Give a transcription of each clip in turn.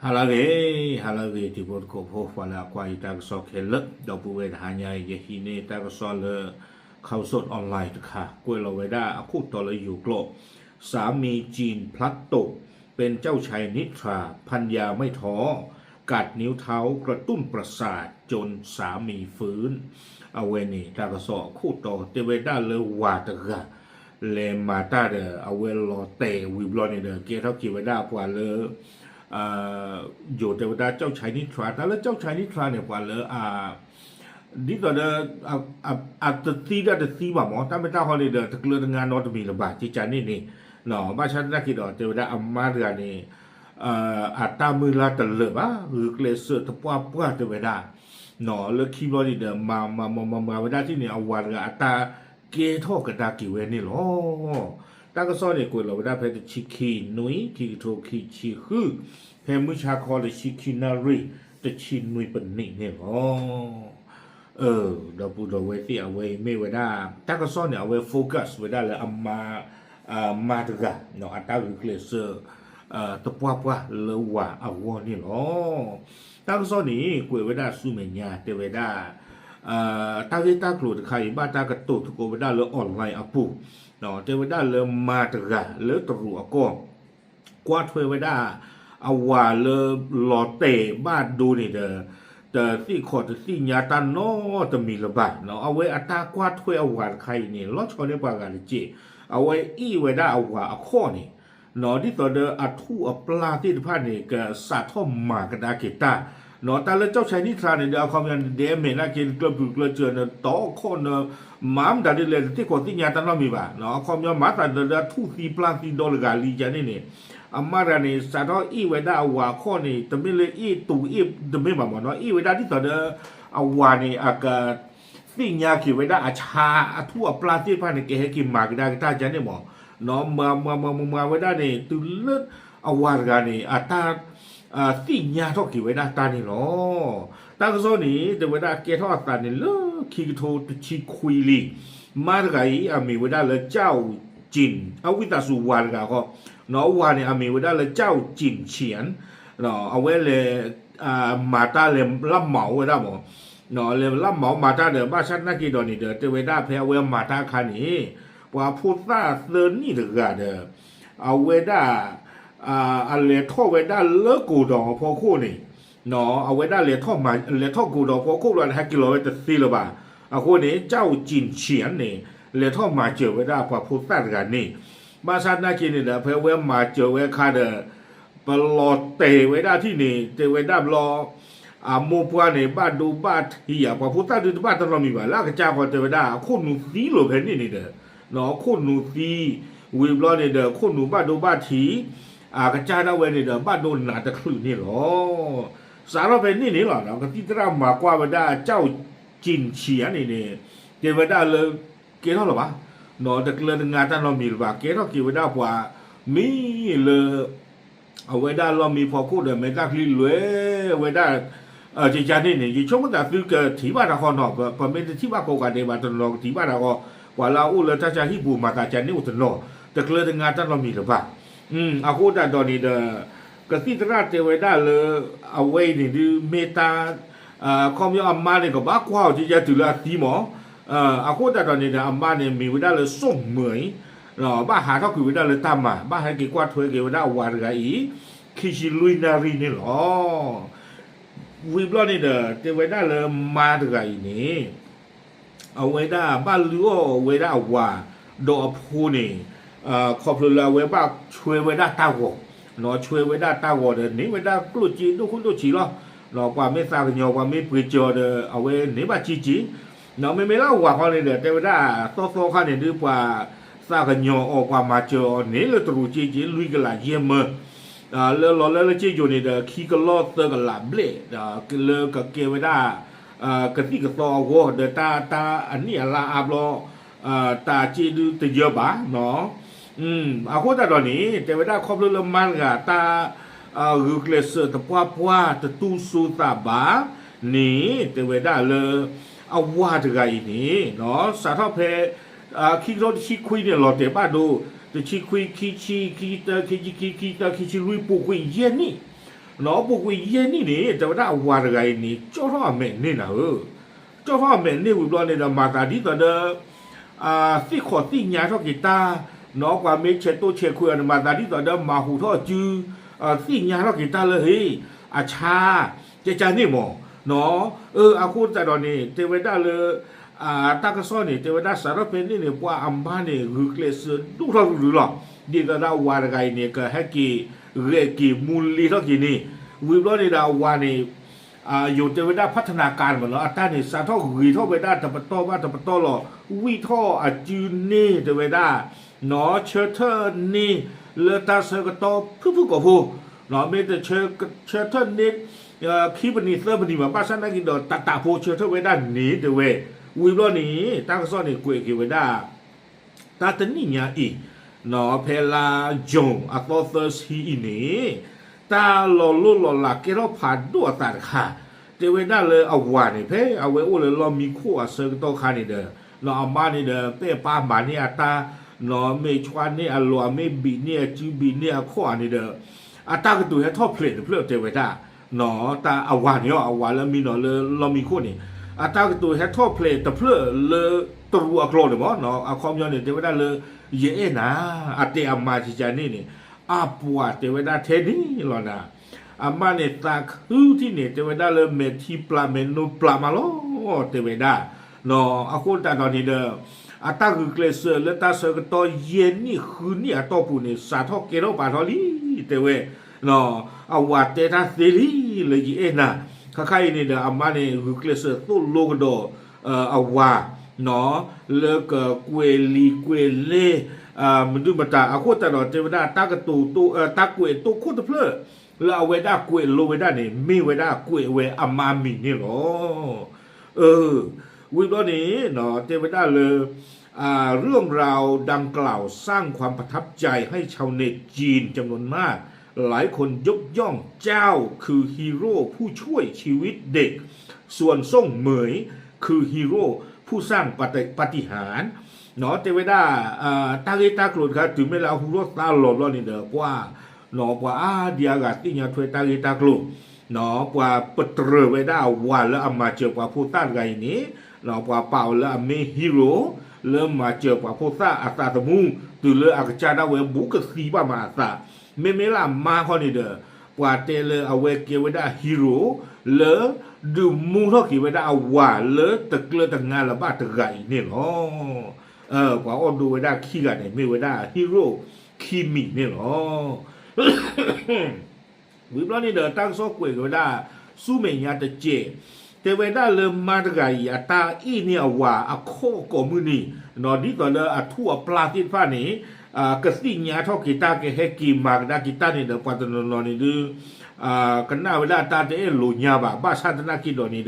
ဟါလၢအဂ့ၤ, ဟါလၢအဂ့ၤ တံၤဖိသကိးဖိ ပှၤလၢအကွၢ်ယတၢ်ကစီၣ်ခဲလၢာ်, ဒီပုၢ်ဝဲၢ်တဟါညါအံၤ ယဟံးန့ၢ်တၢ်ကစီၣ်လၢ Khaosod Online တခါ, ကွဲးလီၤဝဲဒၣ်အခိၣ်တီလၢယိၤကျိာ်, สามีจีนพลัดตก เป็นเจ้าชายนิทรา ภรรยาไม่ท้อ กัดนิ้วเท้ากระตุ้นประสาทจนสามีฟื้น အဝဲန့ၣ် တၢ်ကစီၣ်အခိၣ်တီတဲဝဲဒၣ်လၢဝၤတဂၤ လဲၤမၤတၢ်ဒီး အဝဲလီၤတဲာ်ဝံၤဘျီန့ၣ်ဒီး ကဲထီၣ်က့ၤဝဲဒၣ်ပှၤလၢ ယိၤတဲဝဲဒၣ် เจ้าชายนิทรา တၢ်လၢ เจ้าชายนิทรา န့ၣ် ပှၤလၢ ဒ်သိးဒီး အတသံဒၣ်တသံဘၣ်မး တၢ်မ့ၢ်တၢ်ဟီန့ၣ်ဒီး တကျၢၤတငါနီတမံၤလၢၤဘၣ် ကကန့ၣ်န့ၣ်, ဘၣ်ဆၣ်သနာ်က့ဒီး တဲဝဲဒၣ်အမါတဂၤန့ၣ် အတၢ်မုၢ်လၢ်တလၢာ်ဘၣ် ဂုာ်ကျဲးစၢးတပှၢ်ပှၢ်တဲဝဲဒၣ်, လၢခံဘျီန့ၣ်ဒီး မၤမၤမၤမၤမၤဝဲဒၣ်ထံၣ်န့ၣ် အဝၤတဂၤအတၢ်ကဲထီၣ်ကဒါက့ၤဝဲန့ၣ်လီၤ. တၢ်ကစီၣ်န့ၣ် ကွဲးလီၤဝဲဒၣ်ဖဲတဆံခံနွံ ခံကထိခံဆံဃု, ဖဲမုၢ်ဆါခီတဆံခံနၣ်ရံၣ် တဆံနွံပနံးန့ၣ်လီၤ. ဒီပုၢ်ဒီဝဲၢ်သ့ၣ် အဝဲအံၤမ့ၢ်ဝဲဒၣ် တၢ်ကစီၣ်န့ၣ် အဝဲ focus ဝဲဒၣ်လၢအမါ မါတဂၤ အတၢ်ဂုာ်ကျဲးစၢး တပှၢ်ပှၢ်လၢဝၤအဂီၢ်န့ၣ်လီၤ. တၢ်ကစီၣ်န့ၣ် ကွဲးဝဲဒၣ်ဆူမဲာ်ညါ တဲဝဲဒၣ် တၢ်ဂ့ၢ်တၢ်ကျိၤတခါအံၤ ဘၣ်တၢ်ကတိၤသကိးဝဲဒၣ်လၢ online အပူၤ, တဲဝဲဒၣ်လၢမါတဂၤလၢတရူးအကီၢ် ကွၢ်ထွဲဝဲဒၣ် အဝၤလၢလီၤတဲာ်ဘၣ်ဒိန့ၣ်ဒီး တသ့ၣ်ခီၣ်တသ့ၣ်ညါတၢ်နီတမံၤလၢၤဘၣ်. အဝဲအတၢ်ကွၢ်ထွဲအဝၤတခါအံၤန့ၣ် လီၤဆီန့ၢ်ပှၤဂၤတက့ၢ်. အဝဲအ့ၣ်ဝဲဒၣ်အဝၤအခီၣ်န့ၣ် ဒ်သိးဒီးအထူၣ်အပျၢ်သ့ၣ်တဖၣ်န့ၣ် ကစးထီၣ်မၤကဒါက့ၤတၢ်, တၢ်လၢ เจ้าชายนิทรา န့ၣ်ဒီး အခီပညီန့ၣ် ဒဲမဲာ်နာ်က့ ကျၢၢ်ပူၤကျၢၢ်စၢၤန့ၣ် တီခီၣ်န့ၣ် မၤမတၤဒ်လဲၣ် တသ့ၣ်ခီၣ်သ့ၣ်ညါတၢ်နီတမံၤဘၣ်. အခီပညီမၤသးဒ်သိးဒီးအထူၣ်သံပျၢ်သံဒီတဂၤလံကန့ၣ်န့ၣ် အမါတဂၤန့ၣ် စးထီၣ်အ့ၣ်ဝဲဒၣ်အဝၤအခီၣ်န့ၣ် တမ့ၢ်လၢအ့ၣ်တူၤအ့ၣ်တမ့ၢ်ဘၣ်မးနီၤ အ့ၣ်ဝဲဒၣ်ဒ်သိးဒီး အဝၤန့ၣ် အက သ့ၣ်ညါက့ၤဝဲဒၣ်အဆါအထူၣ်အပျၢ်သ့ၣ်တဖၣ်န့ၣ် ကဟဲက့ၤမၤကဒါက့ၤတၢ်ကန့ၣ်မး, မၤမၤမၤမၤဝဲဒၣ်န့ၣ် တုၤလၢအဝၤတဂၤန့ၣ် အတၢ် သ့ၣ်ညါထီၣ်က့ၤဝဲဒၣ်တၢ်န့ၣ်လီၤ. တၢ်ကစီၣ်န့ၣ် တဲဝဲဒၣ်ကဲထီၣ်အသးန့ၣ်လၢခံကထိတဆံခွံလံ. မါတဂၤအံၤ အမံၤဝဲဒၣ်လၢ เจ้าจิน အဝံသးစူၤဝၤတဂၤဃီ, အဝၤန့ၣ် အမံၤဝဲဒၣ်လၢ เจ้าจินเฉียน အဝဲလဲၤ မၤတၢ်လဲၤလၢမၤဝဲဒၣ်မး, လဲၤလၢမၤမၤတၢ်ဒီး ဘၣ်ဆၣ်သနာ်က့ဒီးန့ၣ်ဒီး တဲဝဲဒၣ်ဖဲအဝဲမၤတၢ်အခါန့ၣ် ပှၤဖိသၣ်သၢနံၣ်တဂၤဒီး အဝဲဒၣ် အလဲၤထီၣ်ဝဲဒၣ်လၢကိးဒီးအဖီခိၣ်န့ၣ်, အဝဲဒၣ်လဲၤထီၣ် လဲၤထီၣ်ကိးဒီးဖီခိၣ်လီၤ ဟဲက့ၤလီၤဝဲတသ့လၢၤဘၣ်. အဃိန့ၣ် เจ้าจินเฉียนန့ၣ် လဲၤထီၣ်မၤစၢၤဝဲဒၣ်ပှၤဖိသၣ်တဂၤန့ၣ်, ဘၣ်ဆၣ်သနာ်က့န့ၣ်ဒီး ဖဲအဝဲမၤစၢၤဝဲအခါဒီး ပလီၤတဲာ်ဝဲဒၣ်ထံၣ်န့ၣ် တဲဝဲဒၣ်ဘျီ အမိၢ်ပှၢ်န့ၣ် ဘၣ်ဒိဘၣ်ထံးဧါ ပှၤဖိသၣ်ဒုတဘၣ်တနီၤမံၤဘၣ် လၢအကစၢ်ဃီတဲဝဲဒၣ် အခိၣ်နူာ်သံလီၤဖဲန့ၣ်န့ၣ်ဒီး ခိၣ်နူာ်သံ ဝံၤဘျီန့ၣ်ဒီး ခိၣ်နူာ်ဘၣ်ဒိဘၣ်ထံး အကစၢ်ဒၣ်ဝဲန့ၣ်ဒီး ဘၣ်ဒိနးတချုးန့ၣ်လီၤ. စးထီၣ်ဖဲန့ၣ်န့ၣ်လီၤ ကသံၣ်သရၣ်မၤကွၢ်ဝဲဒၣ် เจ้าจินเฉียนန့ၣ်န့ၣ် တဲဝဲဒၣ်လၢ ကဲထီၣ်လၢၤဘၣ်, တကျၢၤတငါတၢ်နီတမံၤလၢၤဘၣ် ကဲထီၣ်က့ၤဝဲဒၣ်ပှၤ မ့ၢ်လၢ အဝဲဒၣ်လီၢ်မံဖီခိၣ်ဒီး မဲာ်သၣ်ချံလွဲဝဲဒၣ် ကကန့ၣ်န့ၣ် ယဆိကမိၣ်သးသုကထံၣ်ဘၣ်တၢ်ဃီနီၤ ပမ့ၢ်တထံၣ်ဘၣ်ကိးဂၤဒဲးဘၣ်တနီၤကထံၣ်ဘၣ်တၢ်ဃီ, ပှၤလၢအအိၣ်လၢတၢ်ဆါဟံၣ်ပူၤမၤသးကန့ၣ်အိၣ်တနီၤ, တကျၢၤတငါတၢ်နီတမံၤလၢၤဘၣ်. အဃိသတးဒီးန့ၣ်ဒီး ကသံၣ်သရၣ်တဲဝဲဒၣ်လၢ အဝဲအံၤန့ၣ်ဒုးမ့ၢ်တၢ် ခီပညီအမါန့ၣ်ကဘၣ်ကွၢ်အီၤကကတုၤလၢအသံမး, အဃိသတးဒီးန့ၣ်ဒီး အမါန့ၣ်မံၤဝဲဒၣ်လၢ စိၣ်မၢၤအံၤ ဘၣ်ဟးထီၣ်ကွံာ်ဝဲဒၣ်လၢတၢ်မၤ ဘၣ်ဟဲက့ၤကွၢ်ထွဲက့ၤဝဲဒၣ်အဝၤတဂၤအံၤ ခံဆံလွံၢ်နၣ်ရံၣ်န့ၣ်လီၤ. ဝံၤဘျီန့ၣ်ဒီး တဲဝဲဒၣ်လၢမါတဂၤအံၤန့ၣ် အဝဲဒၣ်ဘၣ်လုၢ်အီၣ်ဝဲဒၣ်အဝၤ ဒီးအဖိန့ၣ် ခီဖျိလၢအဝဲဘၣ်ဆွဲဝဲဒၣ်တၢ်ဂီၤ, ဆွဲဝဲဒၣ်တၢ်ဂီၤဒီးန့ၢ်ဝဲဒၣ်ကျိၣ်စ့ဒိၣ်ခိၣ်ဒိၣ်ဆံးလီၤ. ပှၤမ့ၢ်သးကညီၤ ပှၤမ့ၢ်ပှ့ၤစၢၤဒီး အဝဲန့ၢ်ဘၣ်စ့စ့, မ့မ့ၢ်လၢအဝၤဃီန့ၣ်ဒီး တဲဝဲဒၣ်သီသီခါန့ၣ်ဒုး ပှၤသးကညီၤအီၤ ပှၤမၤစၢၤအီၤန့ၢ်လၢတရူးစ့စ့ လွံၢ်ကလးယဲၢ်မၢ လၢလီၤလၢလၢစ့ယိၤန့ၣ်ဒီး ခံကလီၢ်သၢကလးဘျဲၣ် လၢကကဲဝဲဒၣ် ကသံၣ်ကသီအဂီၢ် ဒီးတၢ်တၢ်အနံၣ်အလါအါဘျီ တၢ်စ့ဒုတယၢဘၣ်နီၤ. အဃိသတးဒီးန့ၣ် တဲဝဲဒၣ်ခီဖျိလၢမါတဂၤတၢ် ဂုာ်ကျဲးစၢးတပှၢ်ပှၢ်တတူၢ်စိသးဘၣ်န့ၣ် တဲဝဲဒၣ်လၢ အဝၤတဂၤအံၤန့ၣ် စးထီၣ်ဖဲ ခံကထိတဆံခွံန့ၣ် လီၤတဲာ်ဘၣ်ဒိ တဆံခွံ ခံဆံ ခံဆံတၢ ခံဆံခံ ခံဆံသၢ ခံဆံလွံၢ် ပူၤကွံာ်ယဲၢ်နံၣ် နီၢ်ပူၤကွံာ်ယဲၢ်နံၣ်န့ၣ် တဲဝဲဒၣ်အဝၤတဂၤအံၤန့ၣ် ကၠီၣ်ထီၣ်အမဲာ်န့ၢ်နၤဧၢ, ကၠီၣ်ထီၣ်အမဲာ်န့ၢ်ဝံၤဘျီန့ၣ်ဒီး မၤသးဒ်သိးဒီး သ့ၣ်ခီၣ်သ့ၣ်ညါထီၣ်က့ၤတၢ်, နီၢ်ပှၤမ့ၢ်ဆဲးတိၢ်ဆဲးခွဲးအီၤန့ၣ် မၤသးဒ်သိးဒီးမၤဟူးထီၣ်အစု, သ့ၣ်ညါထီၣ်က့ၤတၢ်လၢဟ့ၣ်, အဆါ, ကကန့ၣ်မး, နီၢ်, အဃိသတးဒီးန့ၣ် တဲဝဲဒၣ်လၢ တၢ်ကစီၣ်န့ၣ် တဲဝဲဒၣ်စးထီၣ်ဖဲန့ၣ်န့ၣ် ပှၤအမါန့ၣ် ဂုာ်ကျဲးစၢးဒိၣ်ထီၣ်ရုရုလီၤ. ဒ်သိးဒီးအဝၤတဂၤအံၤန့ၣ် ကဟဲက့ၤ ဂဲၤက့ၤမူလ့ထီၣ်က့ၤန့ၣ်, ဝံၤဘျီန့ၣ်ဒီးအဝၤန့ၣ် ယိၤတဲဝဲဒၣ်ဖးထနၤကၤမးနီၤ အတၢ်န့ၣ် စးထီၣ်ဂ့ၤထီၣ်ဝဲဒၣ်တပတီၢ်ဘၣ်တပတီၢ်လီၤ. ဝံၣ်ထီၣ်အစုန့ၢ်တဲဝဲဒၣ် နီၢ် ဆၢထၢၣ်န့ၢ်လၢတၢ်ဆၢကတီၢ်ဖုၣ်ဖုၣ်ကိာ်ဖိ, နီၢ် မ့ၢ်တဆၢထၢၣ်န့ၢ် ခံပနံၤသၢပနံၤဘၣ် ဘၣ်ဆၣ်သနာ်က့ဒီး တၢ်တးဖိဆၢထၢၣ်ဝဲဒၣ်န့ၣ်တဲဝဲ, ဝံၤဘျီန့ၣ် တၢ်ကစီၣ်န့ၣ်ကွဲးက့ၤဝဲဒၣ် တၢ်တနံၣ်ညါအံၤ နီၢ် ဖဲလါ June အသီသၢဆံအံၤန့ၣ် တၢ်လီၤလိၢ်လီၤလးကဲထီၣ်ဖးဒိၣ်အသးတခါ, တဲဝဲဒၣ်လၢအဝၤန့ၣ် ဖဲအဝဲအိၣ်လၢလီၢ်မံခိၣ်အဆၢကတီၢ်ခါန့ၣ်ဒီး နီၢ် အမါန့ၣ်ဒီး ပဲာ်ပၢ်မၤန့ၢ်အတၢ်, နီၢ် မ့ၢ်ဆွါန့ၢ်အလီၢ် အမ့ၢ်ဘံးန့ၢ်အစုဘံးန့ၢ်အခီၣ်ဧါန့ၣ်ဒီး အတၢ်ကတိၤဟဲထီၣ်ဖျဲးတဖျၢၣ်တဲဝဲဒၣ် နီၢ် တၢ်အဝၤန့ၣ်အီၤ အဝၤလၢအမံနီၤလၢလီၢ်မံခိၣ်န့ၣ် အတၢ်ကတိၤဟဲထီၣ်ဖျဲးတဖျၢၣ်လၢတရူးအကျိာ်န့ၣ်မး နီၢ် အခီပညီန့ၣ် တဲဝဲဒၣ်လၢ ယအဲၣ်နၤ အတဲအမါကကန့ၣ်န့ၣ် အပှၤတဲဝဲဒၣ်ထဲန့ၣ်လီၤနၤ, အမါန့ၣ်သးခုထံၣ်န့ၣ် တဲဝဲဒၣ်လၢမဲာ်ထံပျးမဲာ်နိပျးမးလီၤ တဲဝဲဒၣ် နီၢ် အဃိသတးဒီးန့ၣ်ဒီး အတၢ်ဂုာ်ကျဲးစၢးလၢတၢ်ဆၢကတီၢ်ယဲၢ်နံၣ်ဃုနံၣ်အတီၢ်ပူၤန့ၣ် စးထီၣ်ကဲထီၣ်ပာ်ထီၣ်လံ တဲဝဲ, နီၢ် အဝၤတဲတၢ်သ့လံ လၢယအဲၣ်နၤ, ခါခါအံၤန့ၣ်ဒီး အမါန့ၣ် ဂုာ်ကျဲးစၢးသိၣ်လိကဒီး အဝၤ နီၢ် လၢကကွဲးလံာ်ကွဲးလဲၢ် မနုၤမတၤ အဃိသတးဒီးတဲဝဲဒၣ် တၢ်ကတိၤ တၢ်ကွဲးတိခိၣ်တဖျၢၣ် လၢအဝဲဒၣ်ကွဲးလိဝဲဒၣ်န့ၣ် မ့ၢ်ဝဲဒၣ်ကွဲးဝဲအမါမံၤန့ၣ်လီၤ. ဝံၤဘျီန့ၣ် တဲဝဲဒၣ်လၢ เรื่องราวดังกล่าวสร้างความประทับใจให้ชาวเน็ตจีนจำนวนมาก หลายคนยกย่องเจ้าคือฮีโร่ผู้ช่วยชีวิตเด็ก ส่วนซ่งเหมยคือฮีโร่ผู้สร้างปาฏิหาริย์ နီၢ် တဲဝဲဒၣ် တၢ်ဂ့ၢ်တၢ်ကျိၤတခါ တုၤမ့ၢ်လၢအဟူထီၣ်သါလီၤဘျီန့ၣ်ဒီး ပှၤ နီၢ် ပှၤအါဒံအါဂၤသ့ၣ်ညါထွဲတၢ်ဂ့ၢ်တၢ်ကျိၤ နီၢ် ပှၤပတြၢၤဝဲဒၣ်အဝၤလၢအမၤစၢၤပှၤဖိသၣ်တဂၤအံၤန့ၣ် နီၢ် ပှၤပာ်အီၤလၢအမ့ၢ် hero လၢမၤစၢၤပှၤဖိသၣ်အသးသမူ တုၤလၢအကစၢ်ဒၣ်ဝဲဘူးကသံဘၣ်မးအသး မ့မ့ၢ်လၢအမါခီန့ၣ်ဒီး ပှၤတဲလၢအဝဲကဲဝဲဒၣ် hero လၢဒုးမူထီၣ်က့ၤဝဲဒၣ်အဝၤလၢတကျၢၤတငါလၢၤဘၣ်တဂၤအံၤန့ၣ်လီၤ. ပှၤအိၣ်ဒိဝဲဒၣ်ခံဂၤန့ၣ် မ့ၢ်ဝဲဒၣ် hero ခံမံၤန့ၣ်လီၤ. ဝံၤဘျီန့ၣ်ဒီး တၢ်ကစီၣ်ကွဲးက့ၤဝဲဒၣ် ဆူမဲာ်ညါတစဲး တဲဝဲဒၣ်လၢမါတဂၤအံၤ အတၢ်အ့ၣ်န့ၢ်အဝၤအခီၣ်ကိးမုၢ်နံၤ ဒ်သိးလၢအထူၣ်အပျၢ်သ့ၣ်တဖၣ်န့ၣ် ကသ့ၣ်ညါထီၣ်က့ၤတၢ် ကဟဲက့ၤမၤကဒါက့ၤတၢ်န့ၣ်ဒီး ပှၤတနီၤနီၤန့ၣ်ဒုး ကနၣ်ဝဲဒၣ်တၢ်တအဲၣ်လိာ်ညါဘၣ် ဘၣ်ဆၣ်သနာ်က့ဒီးန့ၣ်ဒီး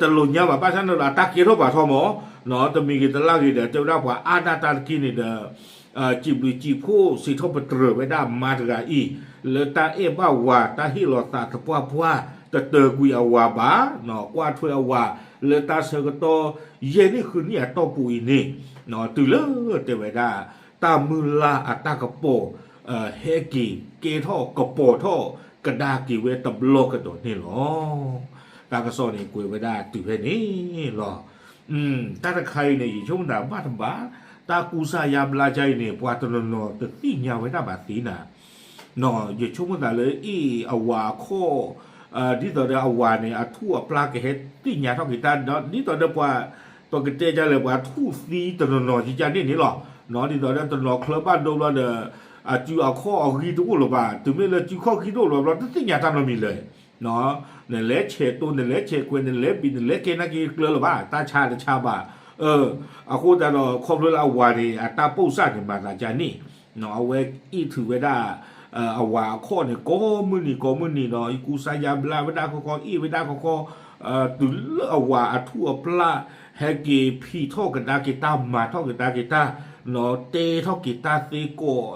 တလိာ်ညါဘၣ် ဘၣ်ဆၣ်န့ၣ်ဒီး အတၢ်ကဲထီၣ်ပာ်ထီၣ်မး တမံၤဂ့ၤတလၢ်ဂ့ၤဒီး တဲဝဲဒၣ်ပှၤအါဒၣ်တၢ်တက့ၢ်န့ၣ်ဒီး စံးဘျုးစံးဖှိၣ်စံးထီၣ်ပတြၢၤဝဲဒၣ်မါတဂၤအံၤ လၢတၢ်အဲၣ်ဘၣ်ဝၤ တၢ်ဟ့ၣ်လီၤသးသပှၢ်ပှၢ် တတၢၤကွံာ်အဝၤဘၣ် ကွၢ်ထွဲအဝၤ လၢတၢ်ဆၢကတီၢ်ယဲၢ်နံၣ်ဃုနံၣ်အတီၢ်ပူၤအံၤန့ၣ် တုၤလၢတဲဝဲဒၣ် တၢ်မုၢ်လၢ်အတၢ်ကပီၤ ဟဲက့ၤကဲထီၣ်ကပီၤထီၣ်ကဒါက့ၤဝဲတဘျီကဒီးန့ၣ်လီၤ. တၢ်ကစီၣ်န့ၣ်ကွဲးဝဲဒၣ်တုၤဖဲန့ၣ်လီၤ. တၢ်တခါအံၤန့ၣ် ယဆိကမိၣ်သးဘၣ်တဘၣ် တၢ်ကူစါယါဘျါကါအံၤန့ၣ် ပှၤတနီၤနီၤတသ့ၣ်ညါဝဲဒၣ်ဘၣ်သ့နၤ ယဆိကမိၣ်သးလၢအ့ၣ်အဝၤအခီၣ် ဒ်သိးဒီးအဝၤန့ၣ် အထူၣ်အပျၢ်ကဟဲသ့ၣ်ညါထီၣ်က့ၤတၢ် ဒ်သိးဒီးပှၤ ပကတဲဒ်လဲၣ် ပှၤထူၣ်သံတနီၤနီၤကကန့ၣ်န့ၣ်လီၤ. ဒ်သိးဒီးတနီၤချၢဘၣ်ဒိဘျီဒီး အစုအခီၣ်အဂံၢ်တအိၣ်လၢၤဘၣ် တုၤမ့ၢ်လၢစုခီၣ်ဂံၢ်တအိၣ်လၢၤဘျီ တသ့ၣ်ညါတၢ်နီတမံၤလၢၤ နလဲၤဆဲးတိၢ် နလဲၤဆဲးခွဲး နလဲၤဘံး နလဲၤကဲနာ်က့ၤကျၢၤလၢၤဘၣ် တၢ်ဆါတဆါဘၣ်. အဃိသတးဒီး ခီဖျိလၢအဝၤန့ၣ် အတၢ်ပိာ်စၢ်န့ၣ် မၤသးကါန့ၣ် အဝဲအ့ၣ်ထုးဝဲဒၣ် အဝၤအခီၣ်န့ၣ် ကိးမုၢ်နံၤကိးမုၢ်နံၤနီၤ ကူစါယါဘျါဝဲဒၣ်ခီခီ အ့ၣ်ဝဲဒၣ်ခီခီ တုၤလၢအဝၤအထူၣ်အပျၢ် ဟဲက့ၤဖံးထီၣ်ကဒါက့ၤတၢ် မၤထီၣ်ကဒါက့ၤတၢ် နီၤ တဲထီၣ်က့ၤတၢ်သ့ကိး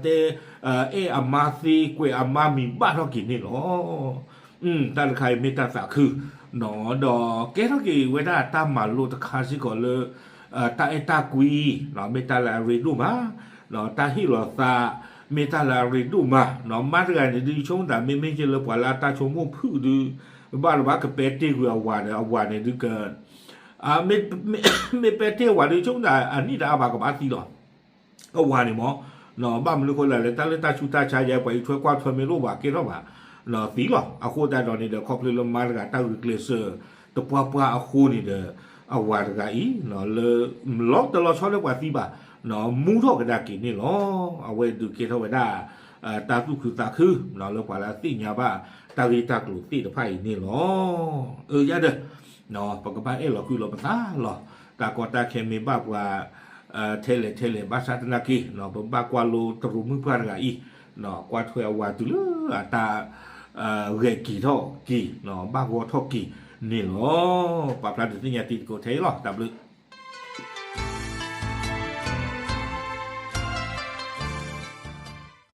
တဲ အဲၣ်အမါသ့ ကွဲးအမါမံၤဘၣ်ထီၣ်က့ၤန့ၣ်လီၤ. တၢ်တခါအံၤမ့ၢ်တၢ်သးခု ဒီးကဲထီၣ်က့ၤဝဲဒၣ်တၢ်မၤလိတခါစ့ၢ်ကီးလၢ တၢ်အဲၣ်တၢ်ကွံ မ့ၢ်တၢ်လၢအရ့ဒိၣ်မး တၢ်ဟ့ၣ်လီၤသး မ့ၢ်တၢ်လၢအရ့ဒိၣ်မး, မါတဂၤန့ၣ်ဒုး ဆိကမိၣ်သး မ့မ့ၢ်က့လၢပှၤလၢအတၢ်ဆိကမိၣ်ဖုၣ်ဒုး ဘၣ်တဘၣ်ကပဲတ့ၢ်ကွံာ်အဝၤဒီး အဝၤန့ၣ်ဒုးက မ့ၢ်ပဲတ့ၢ်အဝၤဒုး ဆိကမိၣ်သး အနံၣ်တအါဘၣ်ကဘၣ်သံလီၤ. အဝၤန့ၣ်မ့ၢ် ဘၣ်မနုၤဃိလဲၣ် လၢတၢ်လၢတၢ်ဆူးတၢ်ဆါယဲ ပှၤအံးထွဲကွၢ်ထွဲမ့ၢ်တအိၣ်ဘၣ်ကဲထီၣ်ဘၣ် သံလီၤ. အဃိသတးဒီးန့ၣ်ဒီး ခီဖျိလၢမါတဂၤတၢ်ဂုာ်ကျဲးစၢး တပှၢ်ပှၢ်အဃိန့ၣ်ဒီး အဝၤတဂၤအံၤ လၢ လီၤတလီၤဆီလၢပှၤသံဘၣ် မူထီၣ်ကဒါက့ၤန့ၣ်လီၤ. အဝဲဒုးကဲထီၣ်ဝဲဒၣ် တၢ်သူၣ်ခုသးခု လၢပှၤလၢအသ့ၣ်ညါဘၣ် တၢ်ဂ့ၢ်တၢ်ကျိၤသ့ၣ်တဖၣ်အံၤန့ၣ်လီၤ. အၢ ယၤဒီး ပကဘၣ်အဲၣ်လီၤကွံလီၤပသးလီၤ. တၢ်ကီတၢ်ခဲမ့ၢ်ဘၣ်ပှၤ ထဲလဲၣ်ထဲလဲၣ်ဘၣ်ဆၣ်သနာ်က့ ပဘၣ်ကွၢ်လိတရူးမုၣ်ပှၢ်တဂၤအံၤ ကွၢ်ထွဲအဝၤတုၤလၢအတၢ် ဂဲၤက့ၤထီၣ်က့ၤ ဘၣ်ဂီၤထီၣ်က့ၤန့ၣ်လီၤ. ပာ်ဖျါဒုးသ့ၣ်ညါတံၤသကိးထဲအံၤလီၤ. တၢ်ဘျုး